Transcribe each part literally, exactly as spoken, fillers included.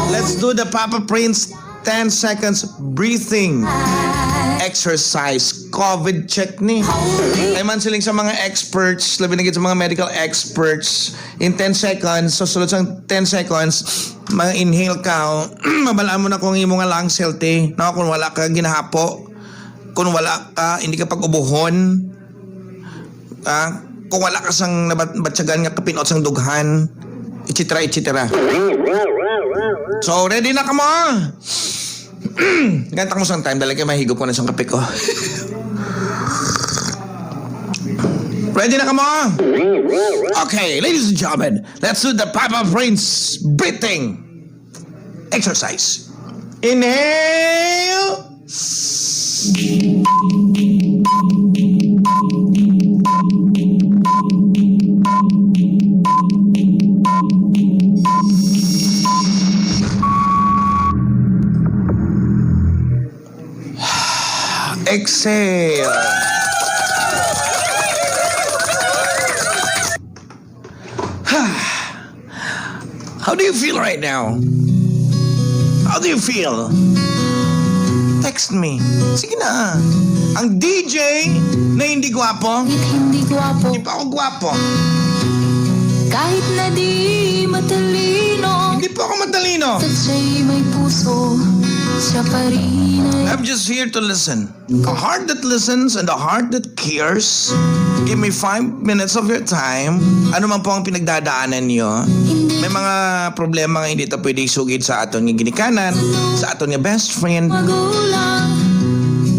Let's do the Papa Prince ten seconds breathing exercise. COVID check ni. Ay man siling sa mga experts, labi na gid sa mga medical experts, in ten seconds, so sulod sang ten seconds, ma-inhale ka, o, mabalaan mo na kung imo nga lungs healthy, no? Kung wala ka ginahapo, kung wala ka, hindi ka pag-ubuhon, ah, kung wala ka sang nabat-, batyagan nga kapinot sang dughan, et cetera, et cetera. So, ready na ka mo? Ganta mo sang time, dali kay mahigop ko na sang kape ko. Ready na ka mo? Okay, ladies and gentlemen, let's do the Papa Prince breathing exercise. Inhale. Exhale. How do you feel right now? How do you feel? Text me. Sige na. Ang D J na hindi gwapo. Kahit hindi gwapo. Hindi pa ako gwapo. Kahit na di matalino. Hindi pa ako matalino. Sa siya'y may puso, siya pa rin ay I'm just here to listen. A heart that listens and a heart that cares. Give me five minutes of your time. Ano man po ang pinagdadaanan niyo, may mga problema nga hindi ta pwede isugid sa aton nga ginikanan, sa aton nga best friend. Magulang.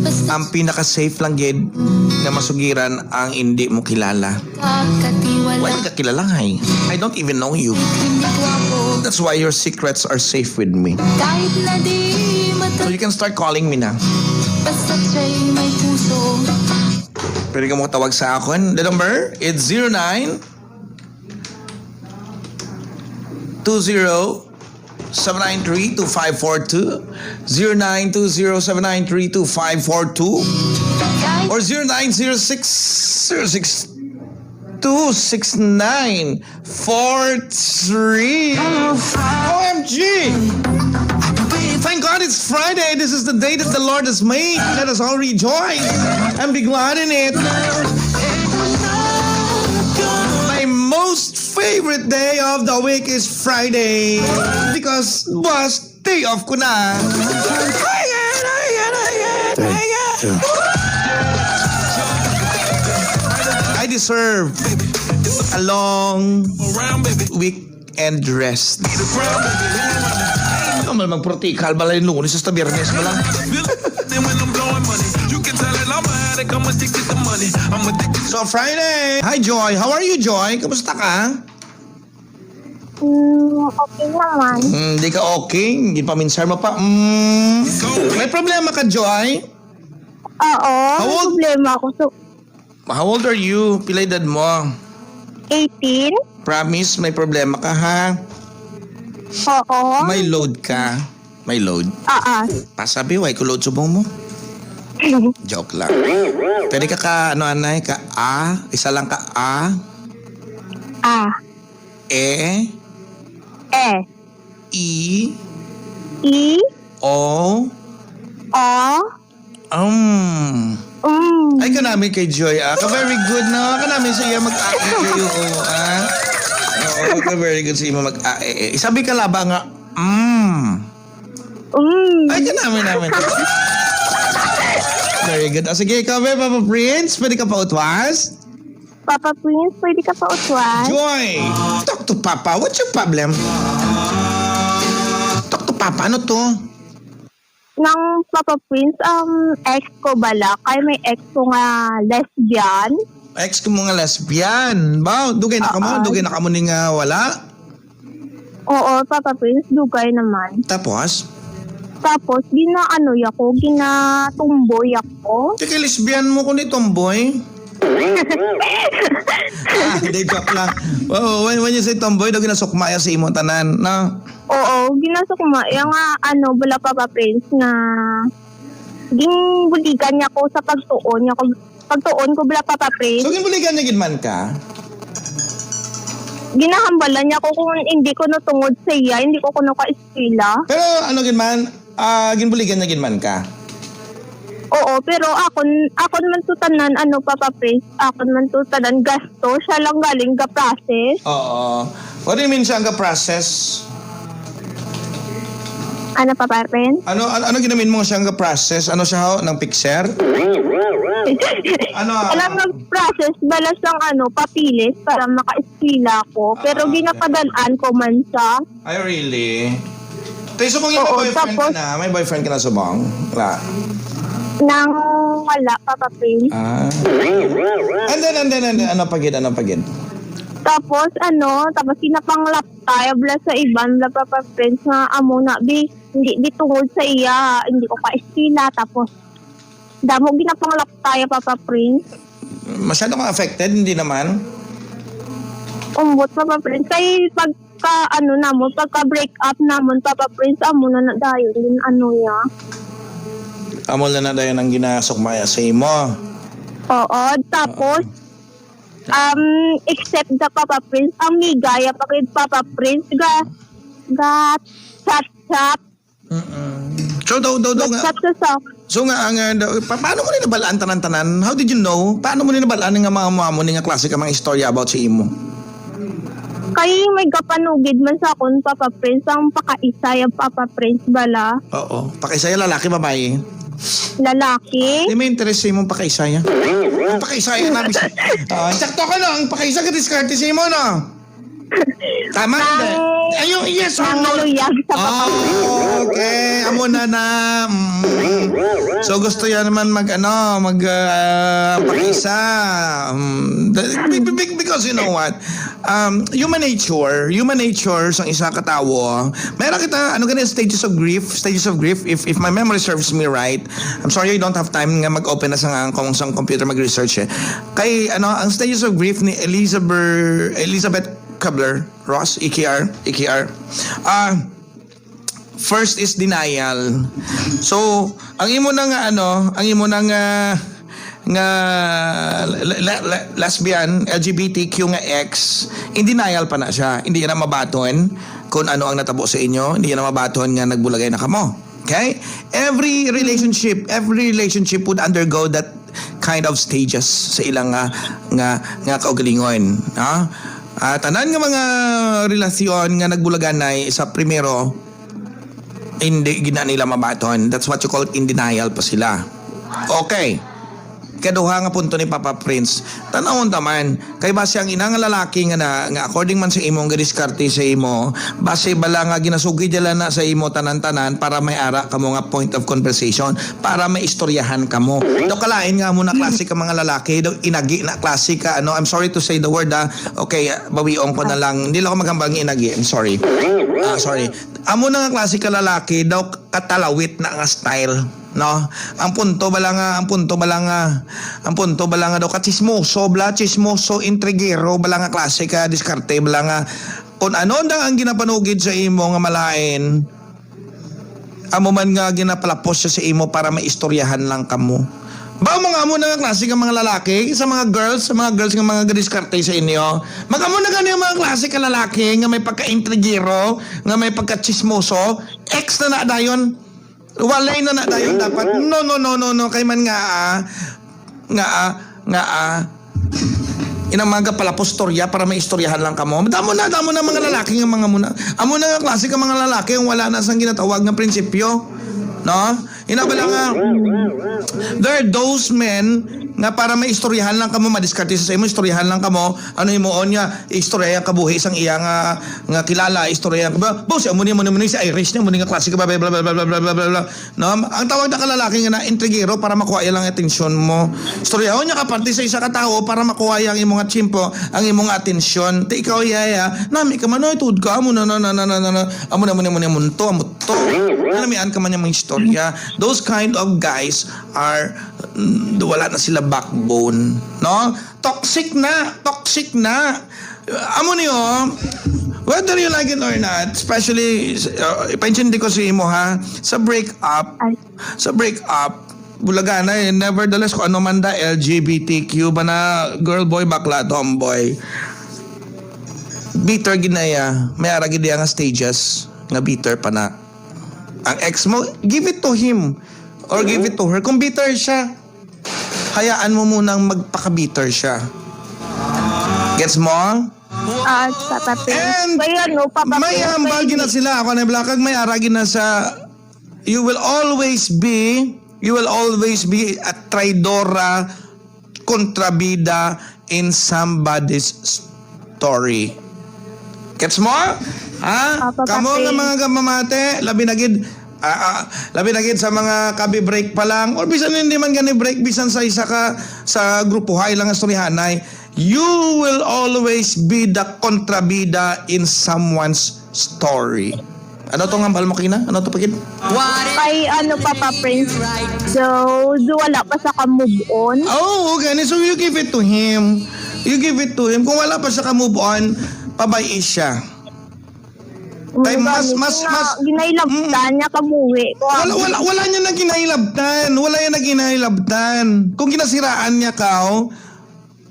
Basta Ang pinaka-safe lang gid nga masugiran ang hindi mo kilala. Kakatiwala. Wala ka kilala, hay. I don't even know you. Hindi ko ako. That's why your secrets are safe with me. Kahit na di mata- So you can start calling me na. Basta siya'y may puso. Pwede ka mo tawag sa akon. The number, it's zero nine two zero seven nine three two five four two, zero nine two zero seven nine three two five four two, or zero nine zero six zero six two six nine four three. O M G! Thank God it's Friday. This is the day that the Lord has made. Let us all rejoice and be glad in it. My most favorite day of the week is Friday because boss, day off ko na. I deserve a long weekend rest. Ano man, magprotikal ba lang yung Lunes hasta Biyernes mo lang? So, Friday. Hi, Joy. How are you, Joy? Kumusta ka? Mm, okay naman. Mm, di ka okay. Hindi pa minsan mo pa. Mm. May problema ka, Joy? Oo, How may old? problema ako. So, How old are you? Pila edad mo? Eighteen? Promise, may problema ka, ha? Oo. May load ka. May load. Ah, ah. Pasabi, why ko load subong mo? Joke lang. Pwede ka ka, ano, anay, ka A? Isa lang ka A? Ah. E? E. I? I? O? O? Um. Mm. Ay, kanami kay Joy, ah. Ka very good, no? Kanami sa iya mag-ae kayo, oh, ah. Oo, ka very good sa iya mag-ae. Sabi ka laba nga, mm. Mm. Ay, kanami namin. Very good. Ah, sige, ikaw, be, Papa Prince, pwede ka pa utwas? Papa Prince, pwede ka pa utwas? Joy, talk to Papa. What's your problem? Talk to Papa. Ano to? Nang Papa Prince, um, ex ko bala, kay may ex ko nga lesbian. Ex ko mo nga lesbian. Ba, dugay na ka mo? Oo. Dugay na ka mo ni nga wala? Oo, Papa Prince, dugay naman. Tapos? Tapos, ginaano ako, ginatumboy ako. Di kay lesbian mo kundi tomboy? Ah, hindi, joke lang. Oo, when, when you say tomboy, daw ginasukma ya sa imo tanan, no? Oo, ginasukma ya nga, ano, bala, Papa Prince, nga ginbuligan niya ko sa pagtuon niya ko, pagtuon ko, bala, Papa Prince. So, ginbuligan niya gid man ka? Ginahambalan niya ko kung hindi ko natungod sa iya, hindi ko kuno ka-eskwela. Pero ano gid man, ah, ginbuligan niya gid man ka? Oo, pero akon, akon man to tanan, ano, Papa Prince, akon man to tanan gasto. Siya lang galing ga-process. Oo. What do you mean siya ang ga-process? Ano, Papa Prince? Ano, ano, ano ginamin mo siya ang ga-process? Ano siya, ho? Nang fixer? Ano, Alam, ah? Nag-process bala sang, ano, papilis para maka-eskwela ko. Pero Ah, okay. Ginapadalan ko man siya. Ay, really? Tay, subong yung may Oo, boyfriend ka tapos na? May boyfriend ka na, subong? Wala. Nang wala, Papa Prince. Ah. And then, and then, and then, ano pa gid, ano pa gid? Tapos, ano, tapos ginapanglaptay bala sa iban, bala, Papa Prince, nga amo na, bi, hindi, bi, tungod sa iya, hindi ko ka-eskwela, tapos, damo ginapanglaptay, Papa Prince. Masyado ka affected, hindi naman? Umbot, Papa Prince. Kay pagka, ano namon, pagka break up namon, Papa Prince, amo na na dayon din, ano, ya. Amo na na dayon ang ginasukmaya sa imo. Oo, tapos, Oo. um, except the Papa Prince, ang migaya pa kay Papa Prince, ga, ga, chat, chat. Mm-mm. So, daw, daw, daw nga. Nag-chat siya sa So nga, ang, ah, daw, pa-, paano mo ni nabalaan tanan-tanan? How did you know? Paano mo ni nabalaan nga mga amo-amo ni nga klase ka mga istorya about sa imo? Kay may gapanugid man sa akon, Papa Prince, ang pakaisay ang Papa Prince bala. Oo. Pakaisay, lalaki, babae? Lalaki. Di may interes sa imong pakaisay, ah. Ang pakaisay, nabi siya. Ah, sakto ka, no? Ang pakaisay ka diskarte sa imo, no? Tama, hindi? Ang Ayun, yes or no? Nanguluyag sa Papa Prince. Oh, okay. Amo na na. Mm. So, gusto yan naman mag, ano, mag, ah, pakisa. Mm. The- be- be- be- because you know what? Um, human nature, human nature sang isa ka tawo. Meron kita, ano gani, stages of grief, stages of grief, if if my memory serves me right. I'm sorry, I don't have time nga mag-open na sa nga kung sang computer mag-research eh. Kay, ano, ang stages of grief ni Elizabeth, Elizabeth Kubler-Ross, E K R, E K R. Ah, first is denial. So, ang imo na nga, ano, ang imo na nga, nga le- le- le- lesbian, L G B T Q nga ex, in denial pa na siya. Hindi niya na mabaton kung ano ang natabo sa inyo. Hindi niya na mabaton nga nagbulagay na kamo. Okay? Every relationship, every relationship would undergo that kind of stages sa ilang nga, nga, nga kaugalingon, no? Ah, tanan nga mga relasyon nga nagbulaganay sa primero, hindi gina nila mabaton. That's what you call in denial pa sila. Okay. Kaduha nga punto ni Papa Prince, tanawon ta man. Kay basi ang ina nga lalaki nga na, nga according man sa imo nga diskarte sa imo, basi bala nga ginasugid dala na sa imo tanan-tanan para may ara kamo nga point of conversation, para may istoryahan kamo. Daw kalain nga amo na klase ka mga lalaki, daw inagi na klase ka, ano, I'm sorry to say the word, ah. Okay, ah, bawion ko na lang. Hindi lang ako maghambal nga inagi. I'm sorry. Ah, sorry. Amo na nga klase ka lalaki, daw katalawit na nga style, no? Ang punto bala nga, ang punto bala nga, ang punto bala nga daw ka chismoso, bala, chismoso, intrigero, bala nga klase ka diskarte, bala nga kung ano daw ang ginapanugid sa imo nga malain, amo man nga ginapalapos siya sa imo para maistoryahan lang kamo. Ba, mga amo na nga klase ka mga lalaki, sa mga girls, sa mga girls nga mga gadiskarte sa inyo, mag-amo na gani ang mga klase ka lalaki nga may pagka-intrigero, nga may pagka-chismoso, ex na na dayon. Walay na na dayon dapat. No, no, no, no, no. Kay man nga, ah, nga, ah, nga, ah, inang mga palapostorya para may istoryahan lang kamo. Damo na, damo na mga lalaki nga mga muna. Amo na nga klase ka mga lalaki ang wala na sang ginatawag nga prinsipyo. No? Ina ba lang nga, there are those men nga para may istoryahan lang kamo, madiskarte sa imo, istoryahan lang kamo, ano himuon niya, istorya ang kabuhi sang iya nga, nga kilala, istorya ang kabuhi. Bo, si amo ni, amo ni, amo ni, si Irish ni, amo ni nga klase ka, bla, bla, bla, bla. No? Ang tawag na kalalaki nga na intrigero para makuha iya lang atensyon mo. Istoryahon niya ka parte sa isa ka tawo para makuha iya ang imong atsimpo, ang imong atensyon. Ti ikaw, yaya, nami ka man, oy, tuod ka, amo na, na, na, na, na, na, na, amo na, amo na, amo na, amo to, amo to. Namian ka man yung mga istorya. Those kind of guys are, mm, wala na sila backbone, no? Toxic na, toxic na. Amo ni, oh, whether you like it or not, especially, uh, ipaintindi ko sa imo, ha, sa break up, Ay. sa break up, bulagan na, eh, nevertheless, kung ano man da, L G B T Q ba na, girl, boy, bakla, tomboy. bitter gid na iya, may ara gid iya nga stages nga bitter pa na. Ang ex mo, give it to him or give it to her. Kung bitter siya, hayaan mo munang magpaka-bitter siya. Gets mo? Ah, Papa Prince. And Kaya ano, Papa may Prince, hambal kaya gid na di- sila, ako na blakag, may ara gid na sa, you will always be, you will always be a traidora, kontrabida in somebody's story. Gets mo? Ha? Papa Kamo nga Prince. Mga gamamate, labi na gid, ah, ah, labi na gid sa mga kabi break pa lang, or bisan hindi man gani break, bisan sa isa ka sa grupo, hay lang nga istoryahanay, you will always be the kontrabida in someone's story. Ano to nga hambal mo, Kina? Ano to, pagid? Kay ano, Papa Prince, do, do wala pa sa ka-move on. Oh, okay. So you give it to him. You give it to him. Kung wala pa siya ka-move on, pabay siya. Kay mas, Gani, mas, nga, mas, ginailabtan Mm. niya kabuhi. Wala, wala, wala niya na ginailabtan. Wala niya na ginailabtan. Kung ginasiraan niya ka, oh,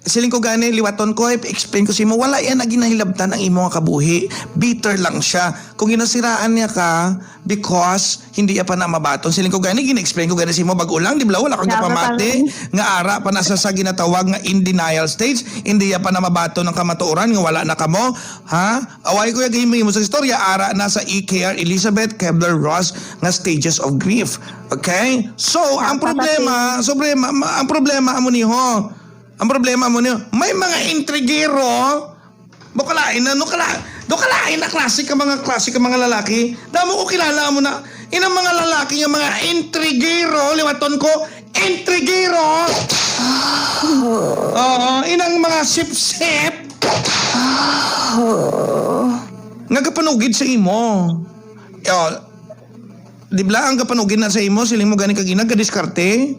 siling ko gani, liwaton ko, i-explain ko sa imo, wala yan na ginahilabtan ang imo nga kabuhi. Bitter lang siya. Kung ginasiraan niya ka, because hindi ya pa na mabaton. Siling ko gani, gina-explain ko gani sa imo, bag-o lang, di ba? Wala kang Wala pa kapamati, kami. nga ara pa na sa, sa ginatawag nga in denial stage, hindi ya pa na mabaton ang kamatuoran, nga wala na kamo. Ha? Away ko yung mo sa istorya, ara na sa E K R Elizabeth Kubler-Ross nga stages of grief. Okay? So, ang Papa problema, problema, ma- ang problema amo niho. Ang problema mo niyo, may mga intrigero, do kalain na, no kala, do kalain na klase ka mga, klase ka mga lalaki. Damo ko kilala mo na, inang mga lalaki nga mga intrigero, liwaton ko, intrigero. Oo, inang mga sip-sip. Nga kapanugid sa imo. Yo, di ba ang kapanugid na sa imo, siling mo gani kag ina, gadiskarte?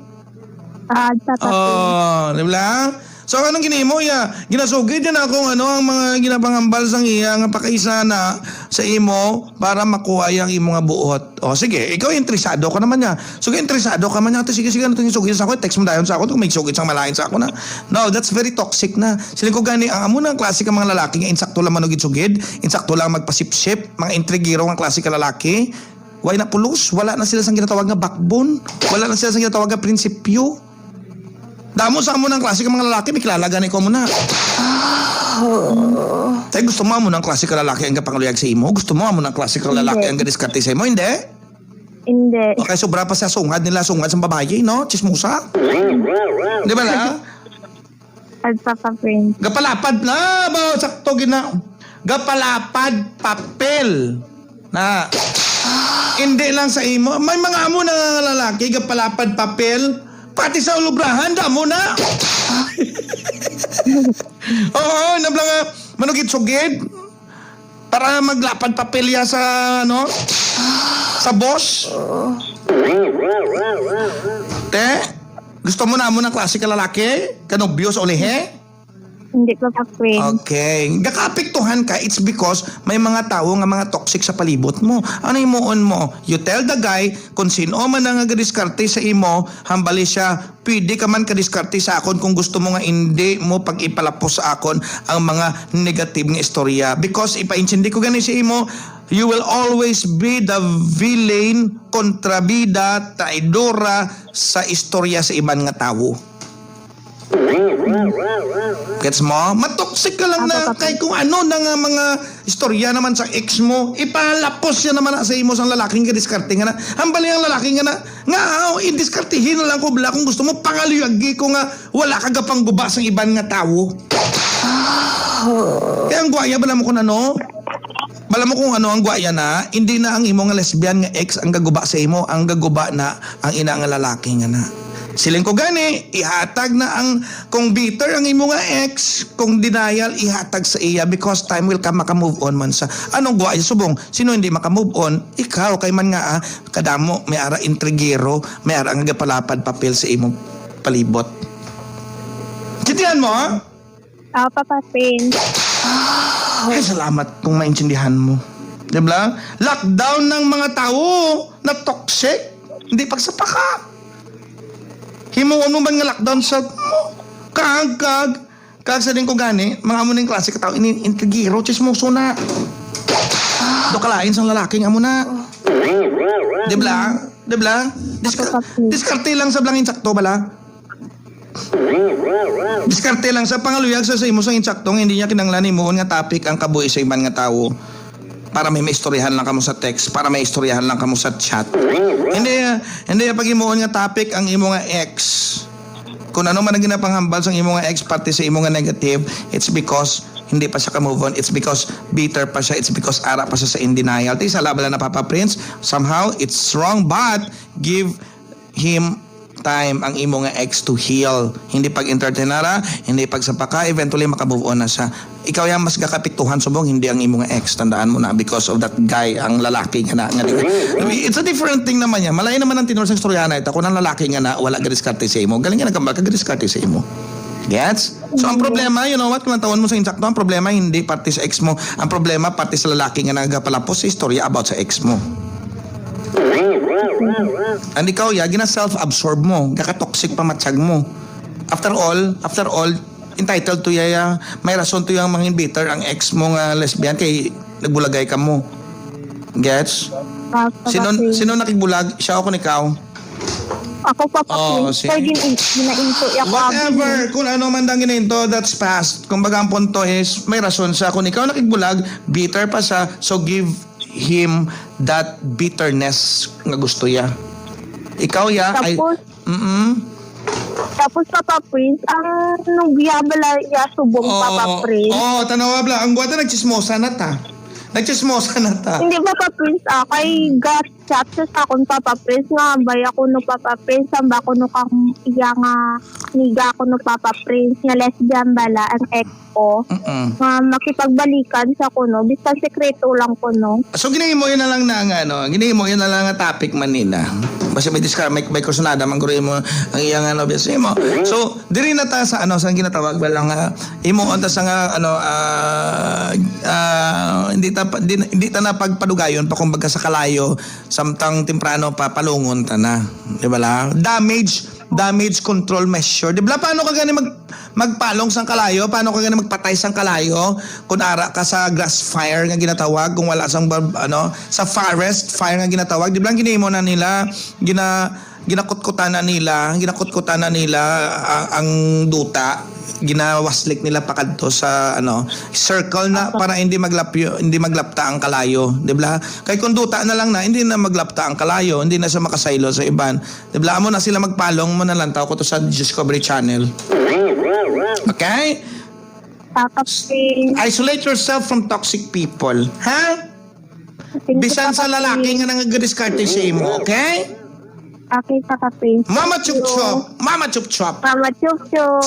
Ah, Papa Prince. Oh, di ba? So, anong ginimo iya? Ginasugid yan akong ano, ang mga ginapangambal sang iya nga pakaisa na sa imo para makuha yang imo nga buot. O, sige, ikaw interesado ka naman niya. So, interesado ka man niya. Sige, sige, ano itong isugid sa ako? Text mo dayon sa ako. Kung may isugid sang malain sa ako na. No, that's very toxic na. Siling ko gani, ang amo na ang klase ka mga lalaki nga insakto lang manugid-sugid, insakto lang magpasipsip, mga intrigero nga klase ka lalaki. Why na pulos? Wala na sila sang ginatawag nga backbone. Wala na sila sang ginatawag nga prinsipyo. Damo sa amo ng klase ka mga lalaki, may kilala gani ko mo na. Tay, gusto mo amo ng klase ka lalaki ang kapangaluyag sa imo? Gusto mo amo ng klase ka lalaki Hindi. Ang gadiskarte sa imo? Hindi? Hindi. Okay, sobra pa sa sungad nila, sungad sa babayi, no? Chismosa. Di ba na? At Papa Prince. Gapalapad na ba? Sakto gina. Gapalapad papel. Na. Hindi lang sa imo. May mga amo na nga lalaki, gapalapad papel. Pati sa ulubrahan, damo na. Oo, nabla nga, manugid-sugid. Para maglapad papelya sa, ano, sa boss. Te, gusto mo na amo ng klase ka lalaki? Kanobyo sa ulihi? Hindi, Papa Prince. Okay. Gakaapektuhan ka, it's because may mga tao nga mga toxic sa palibot mo. Ano himuon mo? You tell the guy, kung sino man ang nagadiskarte sa imo, hambali siya, pwede ka man kadiskarte sa akon kung gusto mo nga hindi mo pag-ipalapos sa akon ang mga negative nga istorya. Because ipaintindi ko gani sa imo, you will always be the villain, kontrabida, traidora sa istorya sa iban nga tawo. Gets mo? Matoxic ka lang na Ako, Papa. Kay kung ano na nga mga istorya naman sa ex mo, ipalapos siya naman na sa imo sang lalaking kadiskarte nga na. Hambali ang lalaki nga na, nga, oh, indiskartihin na lang ko, bla, kung gusto mo, pangaluyagi ko nga wala ka gapangguba sang iban nga tawo. Kaya ang gwaya, bala mo kung ano, bala mo kung ano ang gwaya na, hindi na ang imo nga lesbian nga ex ang gaguba sa imo, ang gaguba na ang ina nga lalaki nga na. Siling ko gani, ihatag na ang, kung bitter ang imo nga ex, kung denial, ihatag sa iya because time will come, maka-move on man siya. Anong gwaya subong? Sino hindi maka-move on? Ikaw, kay man nga, ah, kadamo, may ara intrigero, may ara nga gapalapad papel sa imong palibot. Kintihan mo, ha? Ah, Papa Prince. Ay, salamat kung maintindihan mo. Di ba? Lockdown ng mga tao na toxic. Hindi pagsapaka. Himuon mo man nga lockdown sa mo. Kag, kag, Kag sa din ko gani, mga amo ning klase ka tao, ini intrigero, chismoso na. Do kalain sang lalaki nga amo na. Di bla? Di bla? Diska- diskarte lang sa blang insakto bala. Diskarte lang sa pangaluyag sa, sa imo sa insakto nga hindi niya kinanglan himuon nga topic ang kabuhi sa iban nga tawo. Para may maistoryahan lang kamo sa text, para may istoryahan lang kamo sa chat. Hindi, hindi pag himuon nga topic ang imo nga ex. Kung ano man ang ginapanghambal sang imo nga ex parte sa imo nga negative, it's because hindi pa siya ka-move on. It's because bitter pa siya. It's because ara pa siya sa in denial. Ti sala bala na, Papa Prince. Somehow, it's wrong, but give him time ang imo nga ex to heal. Hindi pag-entertainara, hindi pagsapaka, eventually maka-move on na siya. Ikaw yang mas gakapiktuhan subong, hindi ang imo nga ex. Tandaan mo na, because of that guy, ang lalaki nga na. Nga di, it's a different thing naman yan. Malay naman ang tinor sa istorya na ito. Kung ang lalaki nga na, wala gadiskarte sa imo. Galing nga nagkambal ka, gadiskarte sa imo. Gets? So, ang problema, you know what? Kung ang tawon mo sa insakto, ang problema hindi parte sa ex mo. Ang problema parte sa lalaki nga nagapalapos sa istorya about sa ex mo. And ikaw, ya, gina-self-absorb mo, gaka-toxic pa matsyag mo. After all, after all, entitled to ya, ya, may rason to yang mangin bitter ang ex mo nga lesbian kay nagbulagay ka mo. Gets? Ah, Sino, pagkapin. Sino nakigbulag? Siya o kung ikaw? Ako pa, Oh, Papa, see? Kay gin-, ginainto ya ko. Whatever, kung ano man dang ginainto, that's past. Kumbaga, ang punto is, may rason siya. Kung ikaw nakigbulag, bitter pa siya, so give him that bitterness nga gusto ya. Ikaw ya, ay, Tapos, mm-mm. Tapos, Papa Prince, ang nubya bala ya subong, Oo, Papa Prince. Oo, tanawa bala. Ang guwata nagchismosa na ta. Nagchismosa na ta. Hindi, Papa Prince, ah, kay gat-chat sa akon, Papa Prince, nga bay ako no, Papa Prince, ang ba ako no kang iya nga niga ako no, Papa Prince, nga lesbian bala ang ex ko. Mm-mm. Nga makipagbalikan sa kuno, bisan sekreto lang kuno. So, ginahimo yun na lang na nga, ano, ginahimo yun na lang nga topic man nila. Basta may discard, may, may kursunada, man guro mo ang iyang, ano, bias mo. So, diri na ta sa, ano, sa ginatawag ba lang, ah, imo, ta sa nga, ano, ah, ah, hindi ta, pa- di, hindi ta na pagpadugayon pa, kumbaga, sa kalayo, samtang temprano pa, palungon ta na. Di ba la? Damage, damage control measure. Di ba la? Paano ka gani mag, magpalong sang kalayo? Paano ka gani magpatay sang kalayo? Kung ara ka sa grass fire nga ginatawag, kung wala sang bab-, ano, sa forest fire nga ginatawag, di ba la, ginimo na nila, gina, ginakutkutan na nila, ginakutkutan na nila ang, ang duta, ginawaslik nila pakadto sa, ano, circle na para hindi maglapyo, hindi maglapta ang kalayo, di ba? Kay kung duta na lang na, hindi na maglapta ang kalayo, hindi na siya makasaylo sa iban. Di ba? Amo na sila magpalong mo na lang tao ko to sa Discovery Channel. Okay? Papa Prince. Isolate yourself from toxic people. Ha? Thank you, Bisan sa Papa lalaki Prince. Nga nangagadiskarte sa imo, okay? Okay, Papa Prince. Mama Thank you. Chup Chup. Mama Chup Chup. Mama Chup Chup.